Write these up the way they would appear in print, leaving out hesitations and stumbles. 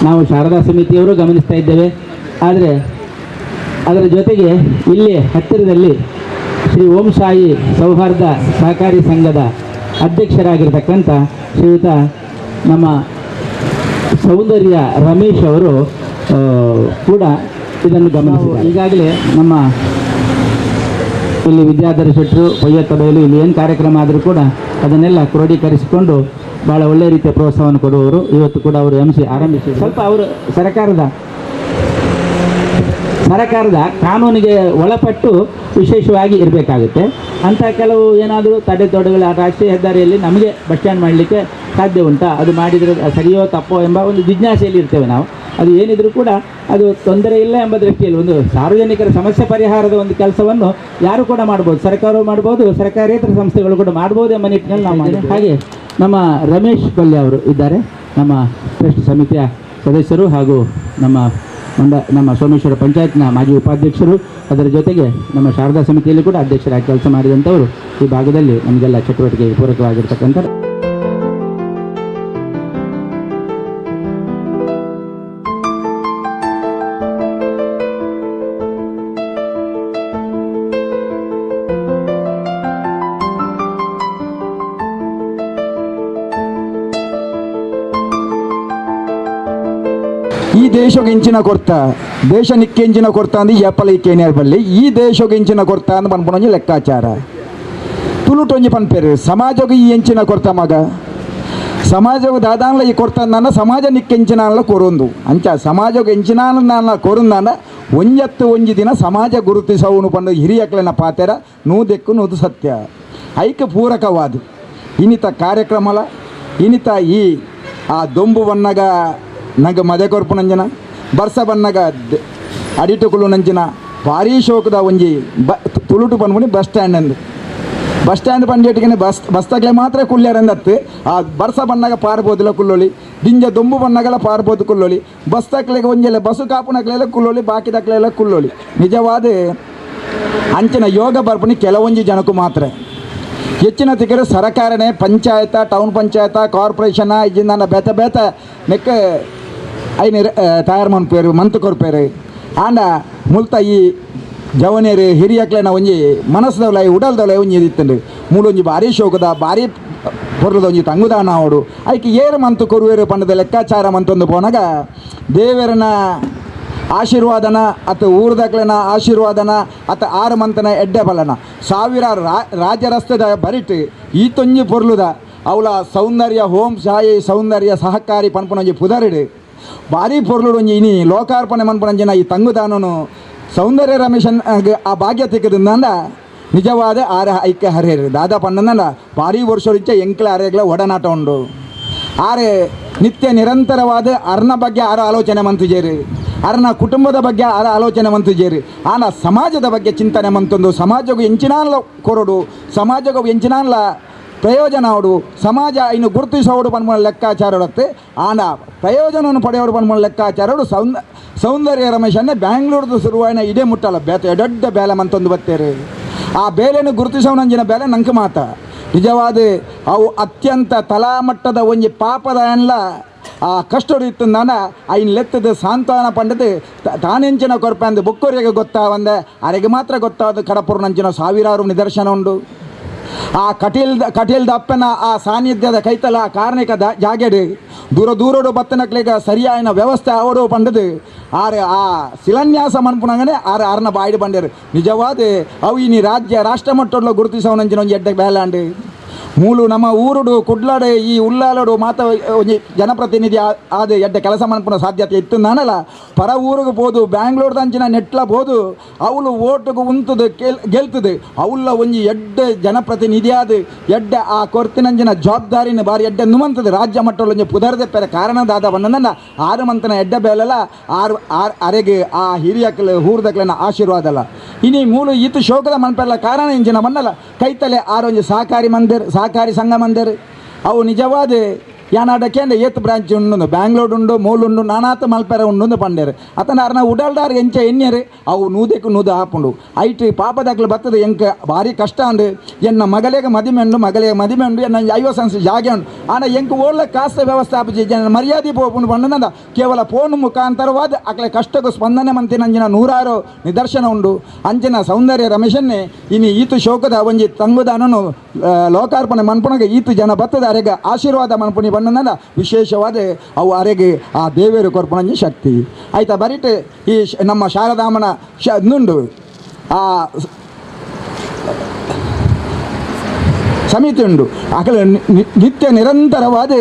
ನಾವು ಶಾರದಾ ಸಮಿತಿಯವರು ಗಮನಿಸ್ತಾ ಇದ್ದೇವೆ. ಆದರೆ ಅದರ ಜೊತೆಗೆ ಇಲ್ಲಿ ಹತ್ತಿರದಲ್ಲಿ ಶ್ರೀ ಓಂ ಸಾಯಿ ಸೌಹಾರ್ದ ಸಹಕಾರಿ ಸಂಘದ ಅಧ್ಯಕ್ಷರಾಗಿರ್ತಕ್ಕಂಥ ಶ್ರೀಯುತ ನಮ್ಮ ಸೌಂದರ್ಯ ರಮೇಶ್ ಅವರು ಕೂಡ ಇದನ್ನು ಗಮನಿಸಿದ್ದಾರೆ. ಈಗಾಗಲೇ ನಮ್ಮ ಇಲ್ಲಿ ವಿದ್ಯಾಧರ ಶೆಟ್ಟರು ಪೊಯ್ಯತ್ತ ಬಯಲು ಇಲ್ಲಿ ಏನು ಕಾರ್ಯಕ್ರಮ ಆದರೂ ಕೂಡ ಅದನ್ನೆಲ್ಲ ಕ್ರೋಢೀಕರಿಸಿಕೊಂಡು ಭಾಳ ಒಳ್ಳೆಯ ರೀತಿಯ ಪ್ರೋತ್ಸಾಹವನ್ನು ಕೊಡುವವರು. ಇವತ್ತು ಕೂಡ ಅವರು ಎಂ ಸಿ ಆರಂಭಿಸಿ ಸ್ವಲ್ಪ ಅವರು ಸರ್ಕಾರದ ಕಾನೂನಿಗೆ ಒಳಪಟ್ಟು ವಿಶೇಷವಾಗಿ ಇರಬೇಕಾಗುತ್ತೆ. ಅಂಥ ಕೆಲವು ಏನಾದರೂ ತಡೆತೊಡೆಗಳ ರಾಷ್ಟ್ರೀಯ ಹೆದ್ದಾರಿಯಲ್ಲಿ ನಮಗೆ ಬಸ್ ಸ್ಟ್ಯಾಂಡ್ ಮಾಡಲಿಕ್ಕೆ ಸಾಧ್ಯ ಉಂಟಾ, ಅದು ಮಾಡಿದರೆ ಸರಿಯೋ ತಪ್ಪೋ ಎಂಬ ಒಂದು ಜಿಜ್ಞಾಸೆಯಲ್ಲಿ ಇರ್ತೇವೆ ನಾವು. ಅದು ಏನಿದ್ರೂ ಕೂಡ ಅದು ತೊಂದರೆ ಇಲ್ಲ ಎಂಬ ದೃಷ್ಟಿಯಲ್ಲಿ ಒಂದು ಸಾರ್ವಜನಿಕರ ಸಮಸ್ಯೆ ಪರಿಹಾರದ ಒಂದು ಕೆಲಸವನ್ನು ಯಾರು ಕೂಡ ಮಾಡ್ಬೋದು, ಸರ್ಕಾರವು ಮಾಡ್ಬೋದು, ಸರ್ಕಾರೇತರ ಸಂಸ್ಥೆಗಳು ಕೂಡ ಮಾಡ್ಬೋದು ಎಂಬ ನಿಟ್ಟಿನಲ್ಲಿ ನಾವು ಮಾಡಿದ್ದೇವೆ. ಹಾಗೆ ನಮ್ಮ ರಮೇಶ್ ಕೊಲ್ಯ ಅವರು ಇದ್ದಾರೆ, ನಮ್ಮ ಟ್ರಸ್ಟ್ ಸಮಿತಿಯ ಸದಸ್ಯರು ಹಾಗೂ ನಮ್ಮ ನಮ್ಮ ಸೋಮೇಶ್ವರ ಪಂಚಾಯತ್ನ ಮಾಜಿ ಉಪಾಧ್ಯಕ್ಷರು, ಅದರ ಜೊತೆಗೆ ನಮ್ಮ ಶಾರದಾ ಸಮಿತಿಯಲ್ಲಿ ಕೂಡ ಅಧ್ಯಕ್ಷರಾಗಿ ಕೆಲಸ ಮಾಡಿದಂಥವರು ಈ ಭಾಗದಲ್ಲಿ ನಮಗೆಲ್ಲ ಚಟುವಟಿಕೆಗೆ ಪೂರಕವಾಗಿರ್ತಕ್ಕಂಥ. ಈ ದೇಶಕ್ಕೆ ಇಂಚಿನ ಕೊರ್ತ, ದೇಶ ನಿಕ್ಕೆಂಚಿನ ಕೊರ್ತ ಅಂದು ಏಪಲ ಈ ಕೇನಿಯರ್ ಬಲ್ಲಿ ಈ ದೇಶಕ್ಕೆ ಇಂಚಿನ ಕೊರ್ತ ಅಂದು ಪನ್ಪುನೊಂಜಿ ಲೆಕ್ಕಾಚಾರ. ತುಳುಟೊಂಜಿ ಪನ್ಪೇರು ಸಮಾಜಕ್ಕೆ ಈ ಎಂಚಿನ ಕೊರ್ತ ಮಗ, ಸಮಾಜಕ್ಕೆ ದಾದಾನ್ಲ ಈ ಕೊರ್ತ ಅಂದಾನ ಸಮಾಜ ನಿಕ್ಕೆಂಚಿನ ಕೊರೊಂದು ಅಂಚ ಸಮಾಜಕ್ಕೆ ಎಂಚಿನ ಕೊರುಂದಾನ ಒಂಜತ್ತು ಒಂಜಿ ದಿನ ಸಮಾಜ ಗುರುತಿಸವನು ಪಂಡು ಹಿರಿಯಕ್ಲೆನ ಪಾತೆರ ನೂದೆಕ್ಕು ನೂದು ಸತ್ಯ. ಐಕ ಪೂರಕವಾದ ಇನ್ನಿತ ಕಾರ್ಯಕ್ರಮಲ ಇನ್ನಿತ ಈ ಆ ದೊಂಬು ಬನ್ನಗ ನಂಗೆ ಮದೆ ಕೊರ್ಪು ನಂಜನ ಬರ್ಸ ಬನ್ನಗ ಅಡಿಟುಕುಲು ನಂಜಿನ ಭಾರೀ ಶೋಕದ ಒಂಜಿ ಬ ತುಳುಟು ಪನ್ಪುನಿ ಬಸ್ ಸ್ಟ್ಯಾಂಡ್ ಅಂದು ಬಸ್ ಸ್ಟ್ಯಾಂಡ್ ಪಂಡೇಟಿಗೆ ಬಸ್ ಬಸ್ತಕ್ಲೆ ಮಾತ್ರ ಕುಲ್ಯಾರಂದತ್ತು. ಆ ಬರ್ಸ ಬಣ್ಣಗ ಪಾರ್ಬೋದಿಲ್ಲ ಕುಲ್ಲೊಳಿ, ದಿಂಜ ದೊಂಬು ಬಣ್ಣಗಲ ಪಾರ್ಬೋದು ಕುಲ್ಲೊಳಿ, ಬಸ್ ತಕ್ಲೆಗೆ ಒಂಜೆಲ್ಲ ಬಸ್ಸು ಕಾಪುನಕ್ಲೆಲ್ಲ ಕುಲ್ಲೊಳಿ, ಬಾಕಿದಕ್ಲೆಲ್ಲ ಕುಲ್ಲೊಳಿ. ನಿಜವಾದ ಅಂಚಿನ ಯೋಗ ಬರ್ಪುನಿ ಕೆಲವೊಂಜಿ ಜನಕ್ಕೂ ಮಾತ್ರ. ಹೆಚ್ಚಿನ ತಿಕ್ಕರೆ ಸರಕಾರನೇ ಪಂಚಾಯತ, ಟೌನ್ ಪಂಚಾಯತ, ಕಾರ್ಪೊರೇಷನ್ ಇಜಿಂದ ಬೇತ ಬೇತ ನೆಕ್ಕ ಐನ ತಯಾರು ಮನ್ಪೇರು ಮಂತು ಕೊರ್ಪೇರು. ಆಂಡ ಮುಲ್ತ ಈ ಜವನೇರು ಹಿರಿಯಕ್ಲೆನ ಒಂಜಿ ಮನಸ್ಸದವಲ ಉಡಲ್ದವಲ ಒಂಜಿ ಇತ್ತಂಡು ಮೂಲೊಂಜಿ ಭಾರಿ ಶೋಕದ ಭಾರಿ ಪೊರ್ಲದ ಒಂಜಿ ತಂಗುದಾನ ಅವಡು ಐಕೆ ಏರು ಮಂತು ಕೊರುವೇರು ಪಂಡದ ಲೆಕ್ಕಾಚಾರ ಮಂತೊಂದು ಪೋನಾಗ ದೇವರನ ಆಶೀರ್ವಾದನ ಅತ ಊರ್ದಕ್ಲೆನ ಆಶೀರ್ವಾದನ ಅತ ಆರು ಮಂತನ ಎಡ್ಡೆ ಬಲನ ಸಾವಿರಾರು ರಾಜ್ಯ ರಸ್ತೆದ ಬರಿಟ್ ಈ ತೊಂಜಿ ಪೊರ್ಲುದ ಅವಳ ಸೌಂದರ್ಯ ಹೋಮ್ ಸಾಯಿ ಸೌಂದರ್ಯ ಸಹಕಾರಿ ಪನ್ಪುನೊಂಜಿ ಪುದರಿಡು ಭಾರಿ ಪೊರ್ಲುಡು ಒಂಜಿ ಇನಿ ಲೋಕಾರ್ಪಣೆ ಮನ್ಪುನಂಜಿನ ಈ ತಂಗುದಾನನು ಸೌಂದರ್ಯ ರಮೇಶನ್ ಆ ಭಾಗ್ಯ ತಿಕ್ಕದಿಂದಂಡ ನಿಜವಾದ ಆರ ಐಕ್ಯ ಹರಿಯರು ದಾದಾ ಪಣ್ಣಂದ ಭಾರಿ ವರ್ಷ ಎಂಕ್ಲ ಅರೆಗಳ ಒಡನಾಟ ಉಂಡು. ಆರೆ ನಿತ್ಯ ನಿರಂತರವಾದ ಅರ್ನ ಬಗ್ಗೆ ಆರ ಆಲೋಚನೆ ಮಂತುಜೇರು, ಅರ್ನ ಕುಟುಂಬದ ಬಗ್ಗೆ ಆರ ಆಲೋಚನೆ ಮಂತುಜೇರು, ಆನ ಸಮಾಜದ ಬಗ್ಗೆ ಚಿಂತನೆ ಮಂತೊಂದು ಸಮಾಜಕ್ಕೂ ಎಂಚಿನಾನ್ಲ ಕೊರಡು, ಸಮಾಜಕ್ಕೂ ಎಂಚಿನಾನ್ಲ ಪ್ರಯೋಜನ ಅವಡು, ಸಮಾಜ ಇನ್ನು ಗುರುತಿಸೋಡು ಪನ್ಮೂಲ ಲೆಕ್ಕಾಚಾರ ಆನ ಪ್ರಯೋಜನವನ್ನು ಪಡೆಯೋಡು ಪನ್ಮೂಲ ಲೆಕ್ಕಾಚಾರಡು ಸೌಂದರ್ಯ ರಮೇಶನ್ನೇ ಬ್ಯಾಂಗ್ಳೂರ್ದು ಶುರುವಾಯಿನ ಇದೇ ಮುಟ್ಟಲ್ಲ ಬೇತ ದೊಡ್ಡ ಬೇಲೆ ಮಂತೊಂದು ಬತ್ತೇರು. ಆ ಬೇಲೆಯನ್ನು ಗುರುತಿಸೋನಂಜಿನ ಬೇಲೆ ನಂಗೆ ಮಾತ ನಿಜವಾದ ಅವು ಅತ್ಯಂತ ತಲಾಮಟ್ಟದ ಒಂಜಿ ಪಾಪದ ಎಲ್ಲ ಆ ಕಷ್ಟಡು ಇತ್ತು ನಾನು ಐನ್ ಲೆತ್ತದ ಸಾಂತ್ವನ ಪಂಡದು ತಾನೆಂಚಿನ ಕೊರಪೆ ಅಂದು ಬೊಕ್ಕೊರಿಗೆ ಗೊತ್ತಾವಂದೆ ಅರೆಗೆ ಮಾತ್ರ ಗೊತ್ತಾದ ಕಡಪುರ್ನಂಚಿನ ಸಾವಿರಾರು ನಿದರ್ಶನ ಉಂಡು. ಆ ಕಟೀಲ್ದ ಅಪ್ಪನ ಆ ಸಾನ್ನಿಧ್ಯದ ಕೈತಲ ಆ ಕಾರ್ಣಿಕ ಜಾಗೆಡು ದೂರ ದೂರೋಡು ಬತ್ತನಕ್ಲಿಗ ಸರಿಯಾಯಿನ ವ್ಯವಸ್ಥೆ ಅವಡು ಪಂಡದು ಆರು ಆ ಶಿಲಾನ್ಯಾಸ ಮನ್ಪುನಂಗನೆ ಆರು ಆರನ ಬಾಯಿಡು ಬಂಡೇರು. ನಿಜವಾದ ಅವು ಇನಿ ರಾಜ್ಯ ರಾಷ್ಟ್ರ ಮಟ್ಟೊಡ್ಲ ಗುರುತಿಸವನಂಚಿನ ಒಂಜಿ ಎಡ್ಡೆ ಬೇಲಾಂಡು ಮೂಲು ನಮ್ಮ ಊರುಡು ಕುಡ್ಲಾಡು ಈ ಉಲ್ಲಾಲಡು ಮಾತ ಒಂಜಿ ಜನಪ್ರತಿನಿಧಿ ಆದ ಎಡ್ಡೆ ಕೆಲಸ ಮನ್ಪುನ ಸಾಧ್ಯತೆ ಇತ್ತು ನಾನಲ್ಲ. ಪರ ಊರಿಗೆ ಬೋದು ಬ್ಯಾಂಗ್ಳೂರ್ದಂಚಿನ ನೆಟ್ಲ ಬೋದು ಅವಳು ಓಟುಗು ಉಂತದು ಗೆಲ್ತದೆ ಅವಳ ಒಂಜಿ ಎಡ್ಡೆ ಜನಪ್ರತಿನಿಧಿ ಆದ ಎಡ್ಡೆ ಆ ಕೊರ್ತಿನಂಚಿನ ಜವಾಬ್ದಾರಿನ ಬಾರಿ ಎಡ್ಡೆ ನುಮಂತದೆ ರಾಜ್ಯ ಮಟ್ಟೊಂಜಿ ಪುದರ್ದೆ ಪೆರ ಕಾರಣದಾದ ಬಣ್ಣನ ಆರು ಮಂತನ ಎಡ್ಡೆ ಬೇಲಲ್ಲ ಆರು ಆರು ಅರೆಗೆ ಆ ಹಿರಿಯಕ್ಲು ಊರ್ದಕ್ಲೆನ ಆಶೀರ್ವಾದ ಅಲ್ಲ. ಇನಿ ಮೂಲು ಈತು ಶೋಕದ ಮನ್ಪೆಲ್ಲ ಕಾರಣ ಇಂಚಿನ ಮನ್ನಲ್ಲ ಕೈತಲೆ ಆರೊಂಜಿ ಸಹಕಾರಿ ಮಂದಿರ್ ಸಹಕಾರಿ ಸಂಘ ಮಂದಿರ್ ಅವು ನಿಜವಾದ ಯಾನಾಡ ಕೇಂದ್ರ ಏತ್ ಬ್ರಾಂಚ್ ಉಂಡು ಬ್ಯಾಂಗ್ಳೂರ್ ಉಂಡು ಮೂಲುಂಡು ನಾನಾತ ಮಲ್ಪೆರ ಉಂಡು ಪಂಡೇರು ಅತನ ಅರ್ನ ಉಡಲ್ದಾರ್ ಎಂಚ ಎಣ್ಣೆರು ಅವು ನೂದೆಕ್ಕು ನೂದು ಆಪುಂಡು ಐಟ್ ಪಾಪದಾಕ್ಲು ಬರ್ತದೆ ಎಂಕ ಭಾರಿ ಕಷ್ಟ ಅಂಡು ಎನ್ನ ಮಗಳಿಗೆ ಮದಿಮೆ ಉಂಡು ಮಗಳಿಗೆ ಮದಿಮೆ ಉಂಡು ಎನ್ನ 50 ಸೆನ್ಸ್ ಜಾಗೆ ಉಂಡು ಆನ ಎಂಕ ಓಳ್ಳ ಕಾಸ್ತ ವ್ಯವಸ್ಥೆ ಆಪುಜಿ ಜನ ಮರ್ಯಾದೆ ಪೋಪುಂಡು ಪಂಡನಂದ ಕೇವಲ ಫೋನ್ ಮುಖಾಂತರವಾದ ಅಕ್ಲೆ ಕಷ್ಟಕ್ಕೂ ಸ್ಪಂದನೆ ಮಂತಿನಂಜಿನ ನೂರಾರು ನಿದರ್ಶನ ಉಂಡು. ಅಂಚಿನ ಸೌಂದರ್ಯ ರಮೇಶನ್ನೇ ಇನಿ ಈತು ಶೋಕದ ಒಂಜಿ ತಂಗುದಾನನು ಲೋಕಾರ್ಪಣೆ ಮನ್ಪುನಗ ಈತು ಜನ ಬತ್ತದ ಅರೆಗ ಆಶೀರ್ವಾದ ಮನ್ಪುನಿ ಬಣ್ಣನ ವಿಶೇಷವಾದ ಅವು ಅರೆಗೆ ಆ ದೇವೇರು ಕೊರ್ಪಣಂಜಿ ಶಕ್ತಿ ಆಯ್ತಾ ಬರಿಟ್ ಈ ನಮ್ಮ ಶಾರದಾಮನ ನುಂಡು ಆ ಸಮಿತಿ ಉಂಡು ಅಕಲ ನಿತ್ಯ ನಿರಂತರವಾದ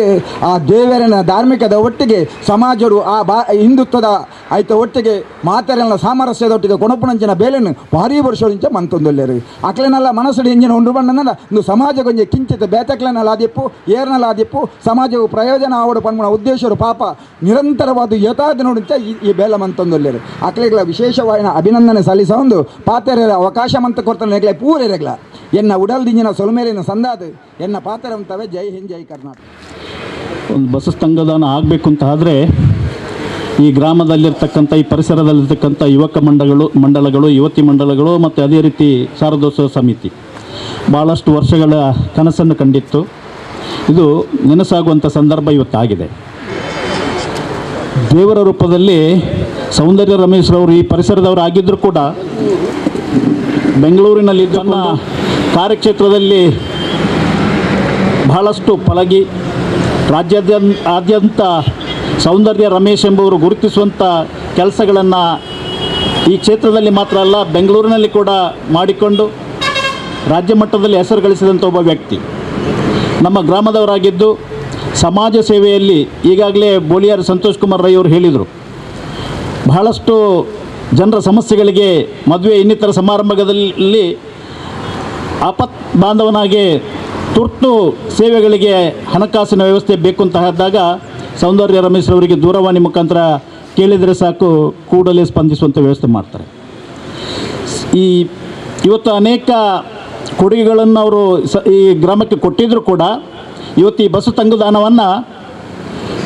ಆ ದೇವರನ ಧಾರ್ಮಿಕದ ಒಟ್ಟಿಗೆ ಸಮಾಜರು ಆ ಬಾ ಹಿಂದುತ್ವದ ಆಯ್ತ ಒಟ್ಟಿಗೆ ಮಾತರೆಲ್ಲ ಸಾಮರಸ್ಯದ ಒಟ್ಟಿಗೆ ಕೊಣಪುಣಂಚಿನ ಬೇಲೆನು ಭಾರೀ ವರ್ಷದಿಂಚ ಮಂತೊಂದೊಲ್ಲೇರು ಅಕ್ಲೆನೆಲ್ಲ ಮನಸ್ಸು ಎಂಜಿನ ಉಂಡು ಬಣ್ಣನ ಒಂದು ಸಮಾಜಗೊಂಜೆ ಕಿಂಚಿತ ಬೇತಕ್ಲೆನಲ್ಲ ಆದಿಪ್ಪು ಏರ್ನಲ್ಲ ಆದಿಪ್ಪು ಸಮಾಜವು ಪ್ರಯೋಜನ ಆವಡು ಪನ್ಮುಣ ಉದ್ದೇಶರು ಪಾಪ ನಿರಂತರವಾದ ಯಥಾದ ನೋಡಿಂಚ ಈ ಬೇಲೆ ಮಂತೊಂದೊಲ್ಲೇರು ಅಕ್ಲೆಗಳ ವಿಶೇಷವಾದ ಅಭಿನಂದನೆ ಸಲ್ಲಿಸ ಒಂದು ಪಾತೆರ ಅವಕಾಶ ಮಂತ ಕೊಡ್ತಾನೆ ನೆಗ್ಲೆ ಪೂರೆರೆಗ್ಲ ಎನ್ನ ಉಡಲ್ದಿಂಜಿನ ಸೊಲ್ಮೇಲಿನ ಸಂದಾದು ಎನ್ನ ಪಾತ್ರವಂತವೇ. ಜೈ ಹಿಂದ್, ಜೈ ಕರ್ನಾಟಕ. ಒಂದು ಬಸ್ ತಂಗದಾನ ಆಗಬೇಕು ಅಂತ ಆದರೆ ಈ ಗ್ರಾಮದಲ್ಲಿರ್ತಕ್ಕಂಥ ಈ ಪರಿಸರದಲ್ಲಿರ್ತಕ್ಕಂಥ ಯುವಕ ಮಂಡಲಗಳು, ಯುವತಿ ಮಂಡಲಗಳು ಮತ್ತು ಅದೇ ರೀತಿ ಶಾರದೋತ್ಸವ ಸಮಿತಿ ಭಾಳಷ್ಟು ವರ್ಷಗಳ ಕನಸನ್ನು ಕಂಡಿತ್ತು. ಇದು ನನಸಾಗುವಂಥ ಸಂದರ್ಭ ಇವತ್ತಾಗಿದೆ. ದೇವರ ರೂಪದಲ್ಲಿ ಸೌಂದರ್ಯ ರಮೇಶ್ರವರು ಈ ಪರಿಸರದವರು ಆಗಿದ್ದರೂ ಕೂಡ ಬೆಂಗಳೂರಿನಲ್ಲಿ ತನ್ನ ಕಾರ್ಯಕ್ಷೇತ್ರದಲ್ಲಿ ಬಹಳಷ್ಟು ಪಲಗಿ ರಾಜ್ಯಾದ್ಯಂತ ಸೌಂದರ್ಯ ರಮೇಶ್ ಎಂಬುವರು ಗುರುತಿಸುವಂಥ ಕೆಲಸಗಳನ್ನು ಈ ಕ್ಷೇತ್ರದಲ್ಲಿ ಮಾತ್ರ ಅಲ್ಲ ಬೆಂಗಳೂರಿನಲ್ಲಿ ಕೂಡ ಮಾಡಿಕೊಂಡು ರಾಜ್ಯ ಮಟ್ಟದಲ್ಲಿ ಹೆಸರು ಗಳಿಸಿದಂಥ ಒಬ್ಬ ವ್ಯಕ್ತಿ. ನಮ್ಮ ಗ್ರಾಮದವರಾಗಿದ್ದು ಸಮಾಜ ಸೇವೆಯಲ್ಲಿ ಈಗಾಗಲೇ ಬೋಳಿಯಾರ್ ಸಂತೋಷ್ ಕುಮಾರ್ ರೈ ಅವರು ಹೇಳಿದರು, ಬಹಳಷ್ಟು ಜನರ ಸಮಸ್ಯೆಗಳಿಗೆ ಮದುವೆ ಇನ್ನಿತರ ಸಮಾರಂಭಗಳಲ್ಲಿ ಆಪತ್ ಬಾಂಧವನಾಗಿ ತುರ್ತು ಸೇವೆಗಳಿಗೆ ಹಣಕಾಸಿನ ವ್ಯವಸ್ಥೆ ಬೇಕು ಅಂತ ಆದಾಗ ಸೌಂದರ್ಯ ರಮೇಶ್ ಅವರಿಗೆ ದೂರವಾಣಿ ಮುಖಾಂತರ ಕೇಳಿದರೆ ಸಾಕು, ಕೂಡಲೇ ಸ್ಪಂದಿಸುವಂಥ ವ್ಯವಸ್ಥೆ ಮಾಡ್ತಾರೆ. ಈ ಇವತ್ತು ಅನೇಕ ಕೊಡುಗೆಗಳನ್ನು ಅವರು ಈ ಗ್ರಾಮಕ್ಕೆ ಕೊಟ್ಟಿದ್ದರೂ ಕೂಡ ಇವತ್ತು ಈ ಬಸ್ಸು ತಂಗುದಾನವನ್ನು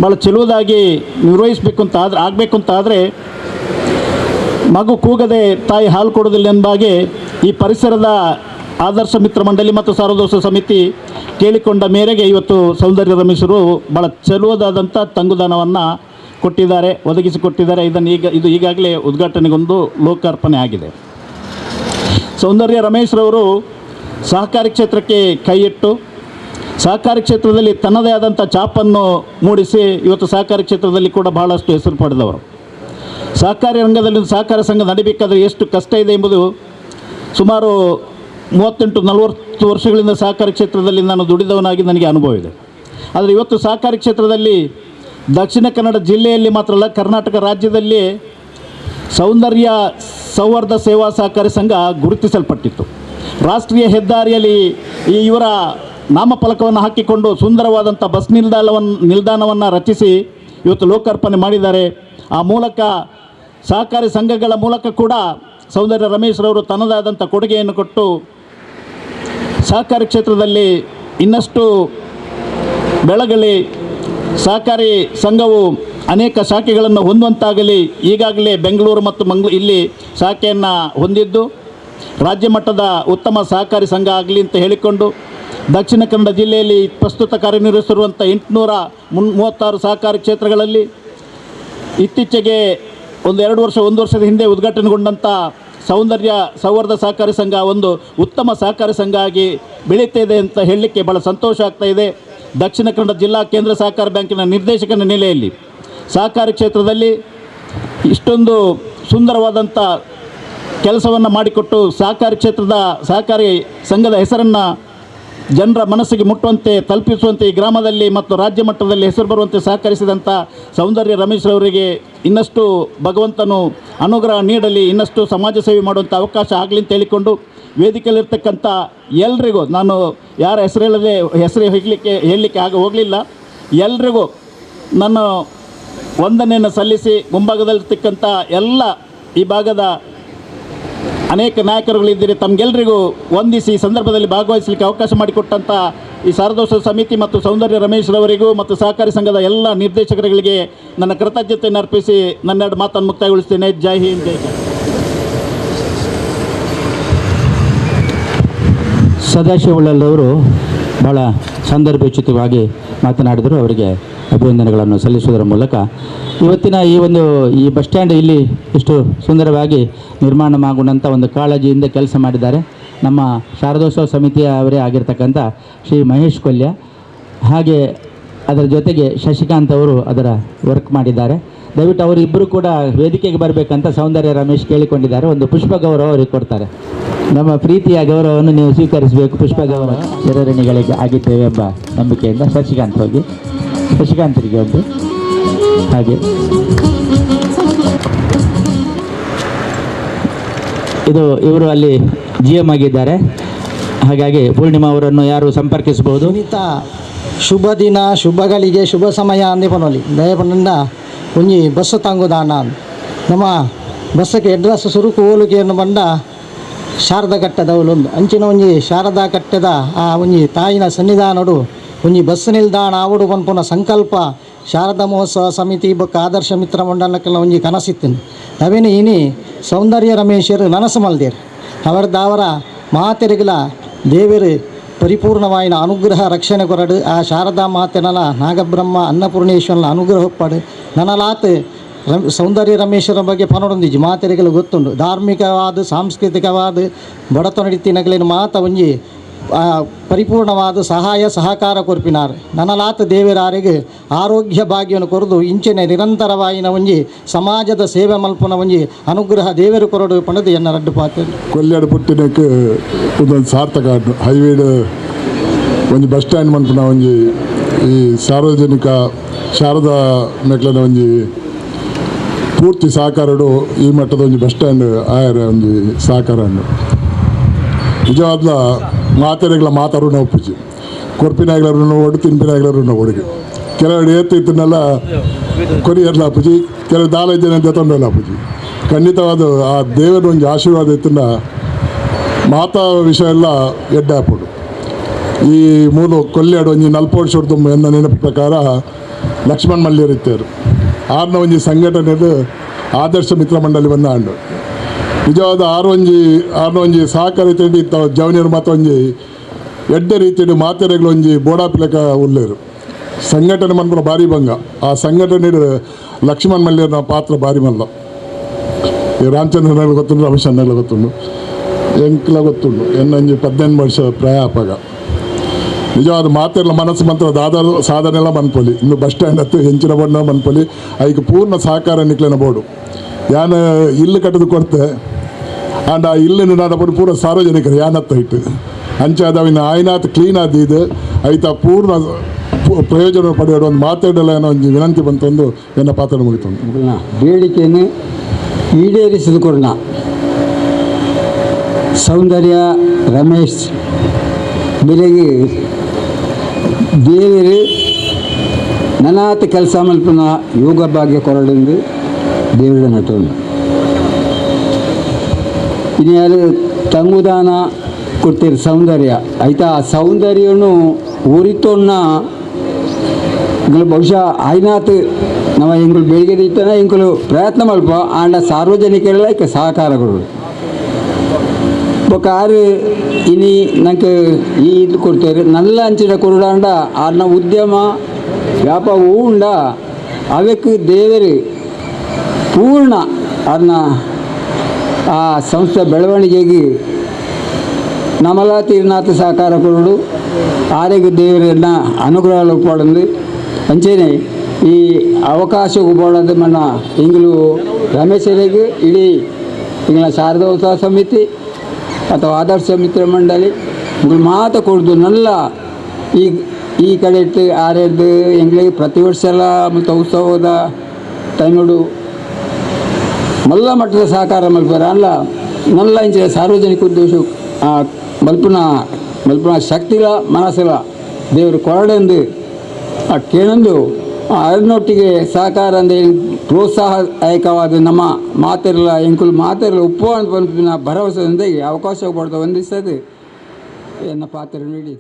ಭಾಳ ಚೆಲುವುದಾಗಿ ನಿರ್ವಹಿಸಬೇಕು ಅಂತ ಆದರೆ ಆಗಬೇಕು ಅಂತ ಆದರೆ ಮಗು ಕೂಗದೆ ತಾಯಿ ಹಾಲು ಕೊಡೋದಿಲ್ಲ ಎಂಬಾಗೆ ಈ ಪರಿಸರದ ಆದರ್ಶ ಮಿತ್ರ ಮಂಡಳಿ ಮತ್ತು ಸಾರ್ವಜನಿಕ ಸಮಿತಿ ಕೇಳಿಕೊಂಡ ಮೇರೆಗೆ ಇವತ್ತು ಸೌಂದರ್ಯ ರಮೇಶರು ಭಾಳ ಚೆಲುವದಾದಂಥ ತಂಗುದಾನವನ್ನು ಕೊಟ್ಟಿದ್ದಾರೆ, ಒದಗಿಸಿಕೊಟ್ಟಿದ್ದಾರೆ. ಇದನ್ನು ಈಗ ಇದು ಈಗಾಗಲೇ ಉದ್ಘಾಟನೆಗೊಂಡು ಲೋಕಾರ್ಪಣೆ ಆಗಿದೆ. ಸೌಂದರ್ಯ ರಮೇಶ್ರವರು ಸಹಕಾರಿ ಕ್ಷೇತ್ರಕ್ಕೆ ಕೈಯಿಟ್ಟು ಸಹಕಾರಿ ಕ್ಷೇತ್ರದಲ್ಲಿ ತನ್ನದೇ ಆದಂಥ ಛಾಪನ್ನು ಮೂಡಿಸಿ ಇವತ್ತು ಸಹಕಾರಿ ಕ್ಷೇತ್ರದಲ್ಲಿ ಕೂಡ ಬಹಳಷ್ಟು ಹೆಸರು ಪಡೆದವರು. ಸಹಕಾರಿ ರಂಗದಲ್ಲಿ ಸಹಕಾರ ಸಂಘ ನಡಿಬೇಕಾದರೆ ಎಷ್ಟು ಕಷ್ಟ ಇದೆ ಎಂಬುದು ಸುಮಾರು 38-40 ವರ್ಷಗಳಿಂದ ಸಹಕಾರಿ ಕ್ಷೇತ್ರದಲ್ಲಿ ನಾನು ದುಡಿದವನಾಗಿ ನನಗೆ ಅನುಭವ ಇದೆ. ಆದರೆ ಇವತ್ತು ಸಹಕಾರಿ ಕ್ಷೇತ್ರದಲ್ಲಿ ದಕ್ಷಿಣ ಕನ್ನಡ ಜಿಲ್ಲೆಯಲ್ಲಿ ಮಾತ್ರ ಅಲ್ಲ, ಕರ್ನಾಟಕ ರಾಜ್ಯದಲ್ಲಿ ಸೌಂದರ್ಯ ಸೌಹಾರ್ದ ಸೇವಾ ಸಹಕಾರಿ ಸಂಘ ಗುರುತಿಸಲ್ಪಟ್ಟಿತ್ತು. ರಾಷ್ಟ್ರೀಯ ಹೆದ್ದಾರಿಯಲ್ಲಿ ಈ ಇವರ ನಾಮಫಲಕವನ್ನು ಹಾಕಿಕೊಂಡು ಸುಂದರವಾದಂಥ ಬಸ್ ನಿಲ್ದಾಣವನ್ನು ರಚಿಸಿ ಇವತ್ತು ಲೋಕಾರ್ಪಣೆ ಮಾಡಿದ್ದಾರೆ. ಆ ಮೂಲಕ ಸಹಕಾರಿ ಸಂಘಗಳ ಮೂಲಕ ಕೂಡ ಸೌಂದರ್ಯ ರಮೇಶ್ರವರು ತನ್ನದಾದಂಥ ಕೊಡುಗೆಯನ್ನು ಕೊಟ್ಟು ಸಹಕಾರಿ ಕ್ಷೇತ್ರದಲ್ಲಿ ಇನ್ನಷ್ಟು ಬೆಳಗಲಿ, ಸಹಕಾರಿ ಸಂಘವು ಅನೇಕ ಶಾಖೆಗಳನ್ನು ಹೊಂದುವಂತಾಗಲಿ. ಈಗಾಗಲೇ ಬೆಂಗಳೂರು ಮತ್ತು ಇಲ್ಲಿ ಶಾಖೆಯನ್ನು ಹೊಂದಿದ್ದು ರಾಜ್ಯ ಮಟ್ಟದ ಉತ್ತಮ ಸಹಕಾರಿ ಸಂಘ ಆಗಲಿ ಅಂತ ಹೇಳಿಕೊಂಡು ದಕ್ಷಿಣ ಕನ್ನಡ ಜಿಲ್ಲೆಯಲ್ಲಿ ಪ್ರಸ್ತುತ ಕಾರ್ಯನಿರ್ವಹಿಸಿರುವಂಥ 836 ಸಹಕಾರಿ ಕ್ಷೇತ್ರಗಳಲ್ಲಿ ಇತ್ತೀಚೆಗೆ ಒಂದು ವರ್ಷದ ಹಿಂದೆ ಉದ್ಘಾಟನೆಗೊಂಡಂಥ ಸೌಂದರ್ಯ ಸೌಹಾರ್ದ ಸಹಕಾರಿ ಸಂಘ ಒಂದು ಉತ್ತಮ ಸಹಕಾರಿ ಸಂಘ ಆಗಿ ಬೆಳೀತಿದೆ ಅಂತ ಹೇಳಲಿಕ್ಕೆ ಭಾಳ ಸಂತೋಷ ಆಗ್ತಾ ಇದೆ. ದಕ್ಷಿಣ ಕನ್ನಡ ಜಿಲ್ಲಾ ಕೇಂದ್ರ ಸಹಕಾರ ಬ್ಯಾಂಕಿನ ನಿರ್ದೇಶಕನ ನೆಲೆಯಲ್ಲಿ ಸಹಕಾರಿ ಕ್ಷೇತ್ರದಲ್ಲಿ ಇಷ್ಟೊಂದು ಸುಂದರವಾದಂಥ ಕೆಲಸವನ್ನು ಮಾಡಿಕೊಟ್ಟು ಸಹಕಾರಿ ಕ್ಷೇತ್ರದ ಸಹಕಾರಿ ಸಂಘದ ಹೆಸರನ್ನು ಜನರ ಮನಸ್ಸಿಗೆ ಮುಟ್ಟುವಂತೆ ತಲುಪಿಸುವಂತೆ ಈ ಗ್ರಾಮದಲ್ಲಿ ಮತ್ತು ರಾಜ್ಯ ಮಟ್ಟದಲ್ಲಿ ಹೆಸರು ಬರುವಂತೆ ಸಹಕರಿಸಿದಂಥ ಸೌಂದರ್ಯ ರಮೇಶ್ರವರಿಗೆ ಇನ್ನಷ್ಟು ಭಗವಂತನು ಅನುಗ್ರಹ ನೀಡಲಿ, ಇನ್ನಷ್ಟು ಸಮಾಜ ಸೇವೆ ಮಾಡುವಂಥ ಅವಕಾಶ ಆಗಲಿ ಅಂತ ಹೇಳಿಕೊಂಡು ವೇದಿಕೆಯಲ್ಲಿರ್ತಕ್ಕಂಥ ಎಲ್ರಿಗೂ, ನಾನು ಯಾರ ಹೆಸರು ಹೇಳದೆ ಹೆಸರು ಹೇಳಲಿಕ್ಕೆ ಆಗ ಹೋಗಲಿಲ್ಲ, ಎಲ್ರಿಗೂ ನಾನು ವಂದನೆಯನ್ನು ಸಲ್ಲಿಸಿ ಮುಂಭಾಗದಲ್ಲಿರ್ತಕ್ಕಂಥ ಎಲ್ಲ ಈ ಭಾಗದ ಅನೇಕ ನಾಯಕರುಗಳಿದ್ದೀರಿ, ತಮಗೆಲ್ಲರಿಗೂ ವಂದಿಸಿ ಈ ಸಂದರ್ಭದಲ್ಲಿ ಭಾಗವಹಿಸಲಿಕ್ಕೆ ಅವಕಾಶ ಮಾಡಿಕೊಟ್ಟಂಥ ಈ ಶಾರದೋತ್ಸವ ಸಮಿತಿ ಮತ್ತು ಸೌಂದರ್ಯ ರಮೇಶ್ರವರಿಗೂ ಮತ್ತು ಸಹಕಾರಿ ಸಂಘದ ಎಲ್ಲ ನಿರ್ದೇಶಕರುಗಳಿಗೆ ನನ್ನ ಕೃತಜ್ಞತೆಯನ್ನು ಅರ್ಪಿಸಿ ನನ್ನೆರಡು ಮಾತನ್ನು ಮುಕ್ತಾಯಗೊಳಿಸ್ತೇನೆ. ಜೈ ಹಿಂದ್, ಜೈ ಜೈ. ಸದಾಶಿವ ಉಳ್ಳಾಲ್ರವರು ಭಾಳ ಸಂದರ್ಭೋಚಿತವಾಗಿ ಮಾತನಾಡಿದರು. ಅವರಿಗೆ ಅಭಿನಂದನೆಗಳನ್ನು ಸಲ್ಲಿಸುವುದರ ಮೂಲಕ ಇವತ್ತಿನ ಈ ಒಂದು ಈ ಬಸ್ ಸ್ಟ್ಯಾಂಡ್ ಇಲ್ಲಿ ಇಷ್ಟು ಸುಂದರವಾಗಿ ನಿರ್ಮಾಣವಾಗುವಂಥ ಒಂದು ಕಾಳಜಿಯಿಂದ ಕೆಲಸ ಮಾಡಿದ್ದಾರೆ ನಮ್ಮ ಶಾರದೋತ್ಸವ ಸಮಿತಿಯ ಅವರೇ ಆಗಿರ್ತಕ್ಕಂಥ ಶ್ರೀ ಮಹೇಶ್ ಕೊಲ್ಯ, ಹಾಗೆ ಅದರ ಜೊತೆಗೆ ಶಶಿಕಾಂತ್ ಅವರು ಅದರ ವರ್ಕ್ ಮಾಡಿದ್ದಾರೆ. ದಯವಿಟ್ಟು ಅವರಿಬ್ಬರು ಕೂಡ ವೇದಿಕೆಗೆ ಬರಬೇಕಂತ ಸೌಂದರ್ಯ ರಮೇಶ್ ಕೇಳಿಕೊಂಡಿದ್ದಾರೆ. ಒಂದು ಪುಷ್ಪ ಗೌರವ ಅವರಿಗೆ ಕೊಡ್ತಾರೆ. ನಮ್ಮ ಪ್ರೀತಿಯ ಗೌರವವನ್ನು ನೀವು ಸ್ವೀಕರಿಸಬೇಕು. ಪುಷ್ಪ ಗೌರವ ಚಿರಋಣಿಗಳಿಗೆ ಆಗಿದ್ದೇವೆ ಎಂಬ ನಂಬಿಕೆಯಿಂದ ಶಶಿಕಾಂತ್ ಹೋಗಿ ಶಶಿಕಾಂತರಿಗೆ ಒಂದು ಹಾಗೆ ಇದು ಇವರು ಅಲ್ಲಿ GM ಆಗಿದ್ದಾರೆ. ಹಾಗಾಗಿ ಪೂರ್ಣಿಮಾ ಅವರನ್ನು ಯಾರು ಸಂಪರ್ಕಿಸಬಹುದು. ಶುಭ ದಿನ, ಶುಭಗಳಿಗೆ, ಶುಭ ಸಮಯ ಅಂದೇ ಪನೋಲಿ ದಯಪಂಡ ಒಂಜಿ ಬಸ್ಸು ತಂಗುದಾನ ನಮ್ಮ ಬಸ್ಸಕ್ಕೆ ಅಡ್ರೆಸ್ ಸುರುಕು ಹೋಲಿಕೆಯನ್ನು ಬಂಡ ಶಾರದಾ ಕಟ್ಟದವಳೊಂದು ಅಂಚಿನ ಒಂಜಿ ಶಾರದಾ ಕಟ್ಟದ ಆ ಒಂಜಿ ತಾಯಿನ ಸನ್ನಿಧಾನಡು ಒಂಜಿ ಬಸ್ ನಿಲ್ದಾಣ ಆವಡು ಪನ್ಪುನ ಸಂಕಲ್ಪ ಶಾರದಾ ಮಹೋತ್ಸವ ಸಮಿತಿ ಬೊಕ್ಕ ಆದರ್ಶ ಮಿತ್ರ ಮಂಡಲಕ್ಕೆಲ್ಲ ಒಂಜಿ ಕನಸಿತ್ತಿನ ನವೀನ ಇನಿ ಸೌಂದರ್ಯ ರಮೇಶರು ನನಸು ಮಲ್ದೇರು ಅವರದಾವರ ಮಾತೆರಿಗಲ ದೇವರು ಪರಿಪೂರ್ಣವಾಯಿನ ಅನುಗ್ರಹ ರಕ್ಷಣೆ ಕೊರಡು ಆ ಶಾರದಾ ಮಾತೆನಲ ನಾಗಬ್ರಹ್ಮ ಅನ್ನಪೂರ್ಣೇಶ್ವರನ ಅನುಗ್ರಹ ಒಪ್ಪಾಡು ನನಲಾತ್ ಸೌಂದರ್ಯ ರಮೇಶ್ವರ ಬಗ್ಗೆ ಪನೊಡೊಂದಿಜ್ಜಿ ಮಾತೆರಿಗಲ ಗೊತ್ತುಂಡು ಧಾರ್ಮಿಕವಾದ ಸಾಂಸ್ಕೃತಿಕವಾದ ಬಡತನಡಿತ್ತಿನಗಲಿನ ಮಾತ ಒಂಜಿ ಪರಿಪೂರ್ಣವಾದ ಸಹಾಯ ಸಹಕಾರ ಕೊರ್ಪಿನಾರ್ ನನಲಾತ ದೇವರಾರಿಗೆ ಆರೋಗ್ಯ ಭಾಗ್ಯವನ್ನು ಕೊರದು ಇಂಚಿನ ನಿರಂತರವಾಯಿನ ಒಂಜಿ ಸಮಾಜದ ಸೇವೆ ಮಲ್ಪುನ ಒಂಜಿ ಅನುಗ್ರಹ ದೇವರು ಕೊರಡು ಪಣದು ಎನ್ನ ರಡ್ಡು ಪಾತ್ರ. ಕೊಲ್ಯಾಡು ಪುಟ್ಟಿನಕ್ಕೆ ಒಂದೊಂದು ಸಾರ್ಥಕ ಹೈವೇಡ್ ಒಂಜಿ ಬಸ್ ಸ್ಟ್ಯಾಂಡ್ ಮನ್ಪುನ ಒಂಜಿ ಈ ಸಾರ್ವಜನಿಕ ಶಾರದಾ ಮೆಕ್ಲನ ಒಂಜಿ ಪೂರ್ತಿ ಸಹಕಾರಡು ಈ ಮಟ್ಟದ ಒಂಜಿ ಬಸ್ ಸ್ಟ್ಯಾಂಡ್ ಆಯರ ಒಂಜಿ ಸಹಕಾರ ನಿಜವಾದ್ಲ ಮಾತೆರೆಗಳ ಮಾತಾರು ನಾವು ಪೂಜೆ ಕೊರ್ಪಿನಾಗ್ಲರು ಒಡು ತಿನ್ಪಿನಾಗ್ಲರು ನಾವು ಒಡುಗೆ ಕೆಲವರು ಏತು ಇತ್ತನ್ನೆಲ್ಲ ಕೊರಿಯರ್ಲ ಪೂಜಿ, ಕೆಲವು ದಾಲ ಜನ ತೊಂದರೆಲ್ಲ ಪೂಜಿ. ಖಂಡಿತವಾದ ಆ ದೇವರ ಒಂದು ಆಶೀರ್ವಾದ ಇತ್ತನ್ನ ಮಾತಾ ವಿಷಯ ಎಲ್ಲ ಎಡ್ಡಾಪುಡು. ಈ ಮೂಲ ಕೊಲ್ಯಾಡು ಒಂಜಿ ನಲ್ಪೋಡ್ ಶೋಡ್ದು ಎನ್ನ ನೆನಪು ಪ್ರಕಾರ ಲಕ್ಷ್ಮಣ್ ಮಲ್ಯರು ಇತ್ತೇರು ಆರ್ನ ಒಂಜಿ ಸಂಘಟನೆದು ಆದರ್ಶ ಮಿತ್ರ ಮಂಡಳಿ ಬಂದ ಆಂಡು ನಿಜವಾದ ಆರ್ನ ಒಂಜಿ ಸಹಕಾರ ತಿಂಡಿ ಜವನಿಯರು ಮಾತ್ರ ಒಂಜಿ ಎಡ್ಡೆ ರೀತಿಯಲ್ಲಿ ಮಾತೆರೆಗಳು ಒಂಜಿ ಬೋಡಾಪಿಲಕ ಉಳ್ಳೇರು ಸಂಘಟನೆ ಮನ್ಪುನ ಭಾರಿ ಭಂಗ. ಆ ಸಂಘಟನೆ ಲಕ್ಷ್ಮಣ್ ಮಲ್ಯರ ಪಾತ್ರ ಭಾರಿ ಮಲ್ಲ. ಈ ರಾಮಚಂದ್ರನಲ್ಲಿ ಗೊತ್ತುಂಡು, ರಮೇಶ್ ಅಣ್ಣಗಳು ಗೊತ್ತುಂಡು, ಎಂಕ್ಲ ಗೊತ್ತುಂಡು. ಎನ್ನೊಂಜಿ 18 ವರ್ಷ ಪ್ರಾಯ ಅಪಗ ನಿಜವಾದ ಮಾತೆಲ್ಲ ಮನಸ್ಸು ಮಂತ್ರ ದಾದ ಸಾಧನೆಲ್ಲ ಮನ್ಪೊಲಿ ಇನ್ನು ಬಸ್ ಸ್ಟ್ಯಾಂಡ್ ಹತ್ತು ಹೆಂಚಿನ ಬಣ್ಣ ಮನ್ಪೊಲಿ ಐಕ್ ಪೂರ್ಣ ಸಹಕಾರ ನಿಕ್ಲೆನ ಬೋರ್ಡು ಯಾನ ಇಲ್ಲು ಕಟ್ಟದು ಕೊಡ್ತೆ ಆಂಡ ಆ ಇಲ್ಲನ್ನು ನಾನು ಪೂರ ಸಾರ್ವಜನಿಕರು ಯಾನತ್ತ ಇಟ್ಟು ಅಂಚಾದ ಅವಿನ ಆಯ್ನಾತ್ ಕ್ಲೀನ್ ಆದ ಇದು ಐತ ಪೂರ್ಣ ಪ್ರಯೋಜನ ಪಡೆಯೋದು ಒಂದು ಮಾತಾಡಲ್ಲ ಅನ್ನೋ ಒಂದು ವಿನಂತಿ ಬಂತೊಂದು ಎನ್ನ ಪಾತ್ರ ಮುಗಿತು. ಬೇಡಿಕೆಯನ್ನು ಈಡೇರಿಸಿದುಕೊರ್ನ ಸೌಂದರ್ಯ ರಮೇಶ್ ಬೆಲೆಗೆ ದೇವರು ನನಾತ ಕೆಲಸ ಮಲ್ಪನ ಯೋಗ ಭಾಗ್ಯ ಕೊರಡೆಂದು ದೇವರ ನಟನು ಇನ್ಯಾರು ತಂಗುದಾನ ಕೊಡ್ತೀರಿ ಸೌಂದರ್ಯ ಆಯಿತಾ. ಆ ಸೌಂದರ್ಯನು ಊರಿತೊನ್ನ ಬಹುಶಃ ಆಯ್ನಾತ್ ನಮ್ಮ ಎಂಗುಲು ಬೆಳಿಗ್ಗೆ ಇತ್ತನ ಎಂಕುಲು ಪ್ರಯತ್ನ ಮಲ್ಪ ಆಂಡ ಸಾರ್ವಜನಿಕರೆಲ್ಲ ಇಕ್ಕ ಸಹಕಾರಗಳು ಬೊಕ್ಕ ಆರು ಇನಿ ನಂಗೆ ಈ ಇದು ಕೊಡ್ತಾರೆ ನಲ್ಲ ಅಂಚಿನ ಕೊರುಡಾಂಡ ಆರ್ನ ಉದ್ಯಮ ವ್ಯಾಪಾರ ಉಂಡ ಅವಕ್ಕೆ ದೇವರು ಪೂರ್ಣ ಆರ್ನ ಆ ಸಂಸ್ಥೆ ಬೆಳವಣಿಗೆಗೆ ನಮಲ ತೀರ್ನಾಥ ಸಹಕಾರ ಕೊರಡು ಆರೋಗ್ಯ ದೇವರನ್ನ ಅನುಗ್ರಹ ಉಪಡಂದು ಅಂಚೆನೆ ಈ ಅವಕಾಶ ಉಪಡೋದು ಮನ್ನ ಇಂಗ್ಲು ರಮೇಶರಿಗೆ ಇಡೀ ಇಂಗ್ಲ ಶಾರದಾ ಉತ್ಸವ ಸಮಿತಿ ಅಥವಾ ಆದರ್ಶ ಮಿತ್ರ ಮಂಡಳಿ ಇಂಗ್ಲು ಮಾತ ಕೊಡ್ದು ನಲ್ಲ ಈ ಈ ಕಡೆ ಇಟ್ಟು ಆರೇದ್ದು ಎಂಗ್ಲಿಗೆ ಪ್ರತಿ ವರ್ಷ ಎಲ್ಲ ಮತ್ತು ಉತ್ಸವದ ಟೈಮುಡು ಮಲ್ಲ ಮಟ್ಟದ ಸಹಕಾರ ಮಲ್ಪರ ಅಲ್ಲ ನಲ್ಲ ಇಂಚಿನ ಸಾರ್ವಜನಿಕ ಉದ್ದೇಶ ಮಲ್ಪುನ ಮಲ್ಪುನ ಶಕ್ತಿಲ ಮನಸ್ಸಿಲ ದೇವರು ಕೊರಡೆಂದು ಆ ಕೇಳಂದು ಅದನ್ನೊಟ್ಟಿಗೆ ಸಹಕಾರ ಅಂದ ಪ್ರೋತ್ಸಾಹದಾಯಕವಾದ ನಮ್ಮ ಮಾತಿರಲ್ಲ ಎಂಕುಲು ಮಾತಿರಲ್ಲ ಉಪ್ಪು ಅಂತ ಪನ್ಪಿನ ಭರವಸೆಯೊಂದಿಗೆ ಅವಕಾಶ ಕೊಡ್ತಾ ವಂದಿಸದು ಎನ್ನ ಪಾತ್ರ ನೀಡಿ.